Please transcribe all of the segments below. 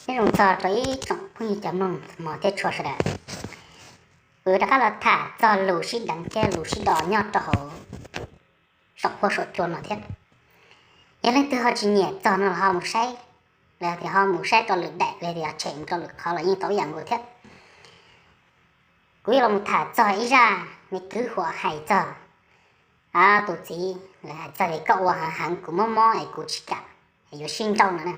Nyob zoo txog rau ib tsoom phooj ywg cov mloog mog thiab tshua sawv daws, kuv yuav rov qab los tham txog lus sib deev thiab lus sib do nyob rau hauv saum huab saum cua no thiab. Yog leej twg ho tsis nyiam txog no los ho mus saib, los tias ho mus saib rau lwm daim, los tias tshem mus rau lwm qhov los yeej tau ib yam nkaus thiab. Kuv yuav los mus tham txog ib zaj me kwv huam hais txog tus txiv, hais txog tias koj ua heev heev kuv mob mob es kuv tsis kam, es yuav sib nrauj no na.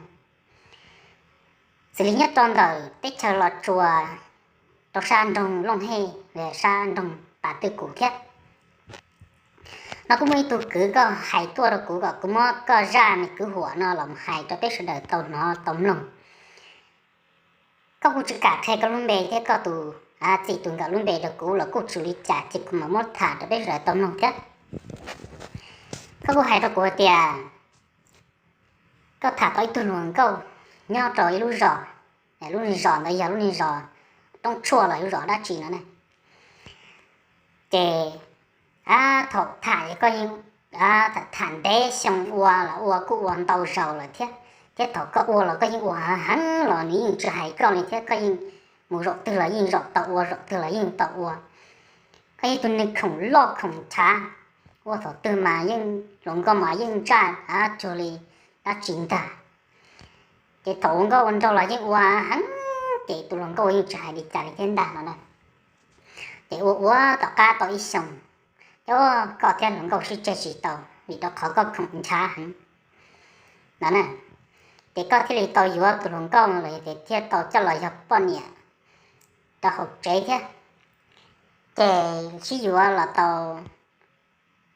Xws li nyob rau ntawm teb chaws Los Tsuas, rau sab nroog Looj Hej, sab nroog Pas Twj Kum thiab no kuj muaj ib tug kwv koj hais tuaj rau kuv kom kuv muab koj zaj me kwv huam no los hais rau peb sawv daws tau hnov tau mloog. Koj kuj tsis kam qhia koj lub npe thiab koj tus txij tus nkawm lub npe rau kuv los kuj tsis ua li cas, ces kuv mam muab tham rau peb sawv daws tau mloog thiab. Koj kuj hais rau kuv hais tias koj tham tau ib tug hluas nkauj nyob rau ib lub zos, lub zos ntawd yog lub zos Roob Tshuaj los lub zos dab tsi no na. Ces thaum tham koj yeej tham ntev xyoo, ua los ua kuj ua ntau zaus lawm thiab, thiab thaum koj ua los koj yeej ua heev los nws yeej tsis hais koj li thiab, koj yeej mus zaum twg los yeej zaum tau ua, zaum twg los yeej tau ua. Koj yog tus neeg khoom loj khoom ntshav, ua thaum twg mas yeej hluas nkauj mas yeej ntsaj cuag li dab tsi ntag. Ces thaum ua nkauj ua nraug los yeej ua heev, ces tus hluas nkauj yeej tsis hais li cas li thiab ntag no na. Ces ua ua tom qab tau ib xyoos, o, koj thiab hluas nkauj sib tseg tsis tau vim rau qhov koj khoom ntshav heev no na. Ces koj thiaj li tau yuav tus hluas nkauj no los yog tias thiaj tau coj los yog poj niam rau hauv tsev thiab. Ces sib yuav los tau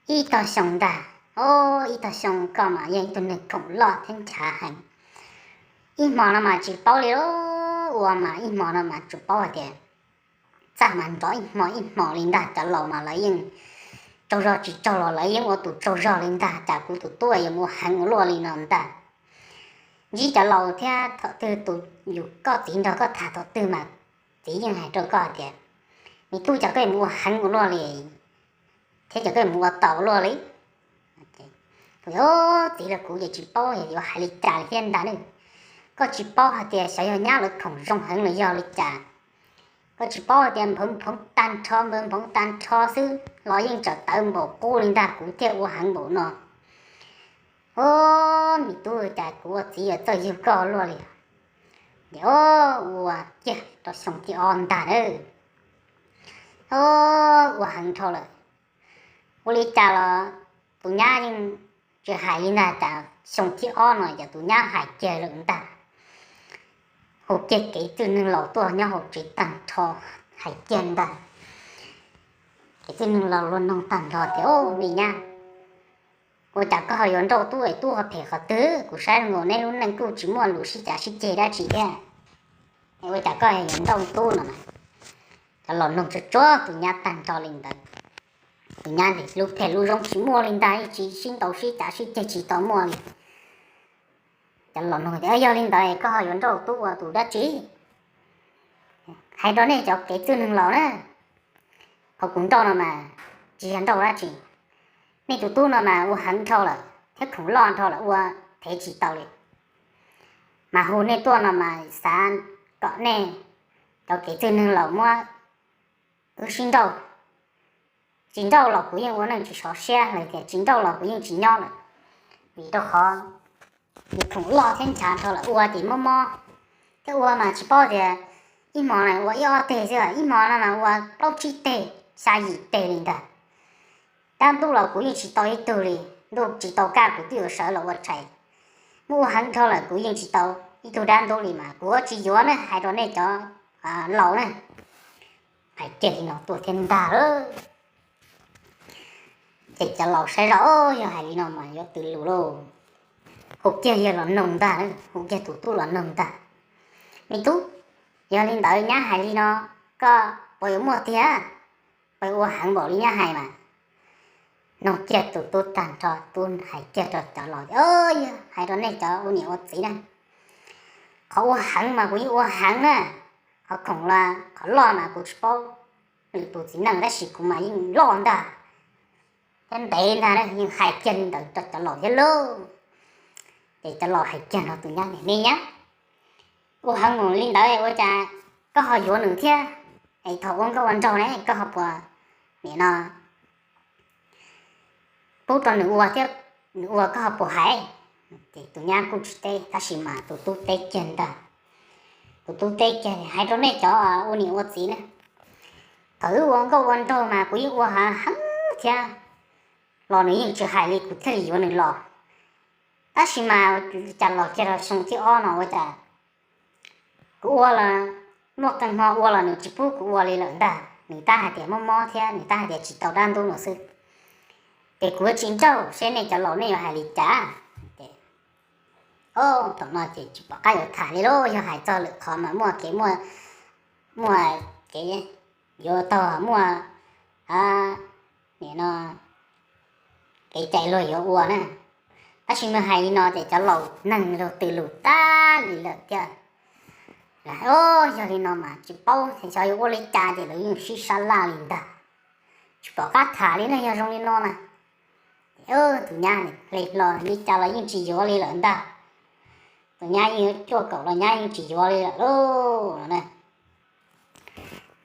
ib tog xyoo ntag, o, ib tog xyoo koj mas yog ib tug neeg khoom loj thiab ntshav heev. Ib hmo no mas tsis paub li, ua mas ib hmo no mas tsuas paub hais tias txaj mas nrov ib hmo ib hmo li ntag. Cov laus mas lawv yeej tsaug zog tsis tsaug los lawv yeej ua tus tsaug zog li ntag, cas kuv tus tub yuav mus ua heev ua luaj li no ntag. Ntsib cov laus thiab thaum twg tus yus koj txiv nrog koj tham thaum twg mas txiv yeej hais rau koj hais tias, me tub, cas koj yuav mus ua heev ua luaj li thiab cas koj yuav mus ua tau ua luaj li. Txiv los kuv ces tsis paub yuav hais li cas li thiab ntag ne. Koj tsis paub hais tias xyov yog nyab lawv khoom zoo heev los yog li cas. Koj tsis paub hais tias nphawv nphoov tag nrho, nphawv nphoov tag nrho xwb los yeej tseem tawv npaum qub li ntag, kuv thiaj ua heev npaum no. O, me tub, cas kuv ua txiv yuav txawj yug koj luaj li. Ces o, ua kiag rau xyoo thib ob ntag na, o, ua heev dhau lawm. Ua li cas los tus nyab yeej tsis hais li ntag, cas xyoo thib ob no ces tus nyab hais kiag lawm ntag. Hu kiag kev txwj neeg laus tuaj nyob hauv tsev tag nrho, hais kiag ntag. Kev txwj neeg laus luag noog tag nrho tias, o, me nyab, ua cas koj ho yuav nrauj tub es tub ho phem qhov twg? Kuv saib nkaus neb lub neej kuj tsis muaj lus sib cav sib ceg dab tsi thiab, ua cas koj yuav nrauj tub no na? Cov laus noog tsuag tsuag tus nyab tag nrho li ntawd. Tus nyab tias, lub phem lub zoo tsis muaj li ntag, tsis sib ntaus sib cav sib ceg tsis tau muaj li. Cov laus noog tias, yog li ntawd koj ho yuav nrauj tub ua tus dab tsi? Hais rau nej cov kev txwj neeg laus na, qhov kuv nrauj no mas tsis yog nrauj dab tsi. Nej tus tub no mas ua heev dhau lawm thiab khoom loj dhau lawm, ua thev tsis tau li. Mas hu nej tuaj no mas xav kom nej cov kev txwj neeg laus muab wb sib nrauj. Tsis nrauj los kuv yeej ua neej tsis sov siab, los tias tsis nrauj los kuv yeej tsis nyob lawm, vim rau qhov nws khoom loj thiab nchav dhau lawm, ua ces mob mob. Thiab ua mas tsis paub tias ib hmo na ua ib ob teg xwb, ib hmo no mas ua plaub tsib teg, xya yim teg li ntag. Dab ntub los kuv yeej tsis tau ib tug li, ntuj tsis tau kaj kuv twb yuav sawv los ua tshais. Muab ua heev dhau lawm kuv yeej tsis tau ib tug dab ntub li mas kuv yuav tsis yuav ne, hais rau nej cov laus na. Hais kiag li no tuaj thiab ntag lauj. Ces cov laus saib zoj, yog hais li no mas yuav tws lus lauj. Hu kiag yawg los noog ntag, hu kiag tus tub los noog ntag. Me tub, yog li ntawd nyab hais li no, koj puas yuav muaj tiag? Puas ua heev npaum li nyab hais mas? Noog kiag tus tub tag nrho, tub hais kiag rau cov laus, yog hais rau nej cov ua niam ua txiv na, qhov ua heev mas kuv yeej ua heev na, qhov khoom los qhov loj mas kuv tsis paub lwm tus txiv neej, tab sis kuv mas yeej loj ntag thiab ntev ntag, yeej hais kiag li ntawd rau cov laus thiab lauj. Ces cov laus hais kiag no tus nyab tias, me nyab, ua heev mus li ntawd ua cas koj ho yuav nws thiab? Es thaum ua nkauj ua nraug ne koj ho puas nim no pub rau nws ua thiab, nws ua koj ho puas hais? Ces tus nyab kuj tsis teb tab sis mas tus tub teb kiag ntag. Tus tub teb kiag hais rau nej cov ua niam ua txiv na, thaum wb ua nkauj ua nraug mas kuv yeej ua heev thiab los nws yeej tsis hais li kuv thiaj li yuav nws los. Tab sis mas cas los kiag rau xyoo thib ob no ua cas kuv ua los muaj qee hmo ua los nws tsis pub kuv ua li lawm ntag. Nws tab hais tias mob mob thiab nws tab hais tias tsis tau dab ntub no xwb. Ces kuv tsis nrauj seb nej cov laus nej yuav hais li cas. Ces thaum no ces tsis pom qab yuav tham li lauj, yog hais txog lwm qhov mas muaj kev, muaj kev yuav tog, muaj nim no kev cai luag yuav ua na. Tab sis nws hais li no ces cov laus neeg luag twb lus tag li lawm thiab. Yog li no mas tsis paub xyov yuav ua li cas ces lawv yeej sib sab laj li ntag. Tsis pom qab tham li ne, yog zoo li no na. Tus nyab hle hlo li cas los yeej tsis yuav li lawm ntag. Tus nyab yeej yuav cuaj kaum los nyab yeej tsis yuav li lawm lauj.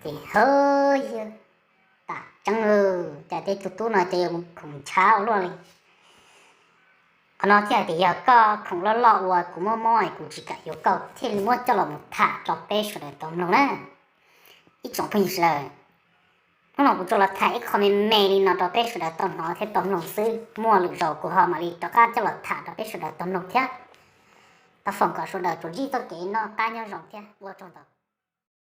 Ces hawv yawg, tam tseeb cas tej tug tub no ces yuav khoom nchav ua luaj li. Qhov no thiaj hais tias yog koj khoom loj loj ua kuv mob mob es kuv tsis kam yuav koj thiaj li muab coj los mus tham rau peb sawv daws tau mloog na. Ib tsoom phooj ywg sawv daws, hnub no kuv tsuas los tham ib qho me me li no rau peb sawv daws tau hnov thiab tau mloog xwb, muaj lwm zaus kuv ho mam li rov qab coj los tham rau peb sawv daws tau mloog thiab. Thov foom kom sawv daws tsuas ntsib txoj kev noj qab nyob zoo thiab ua tsaug ntau.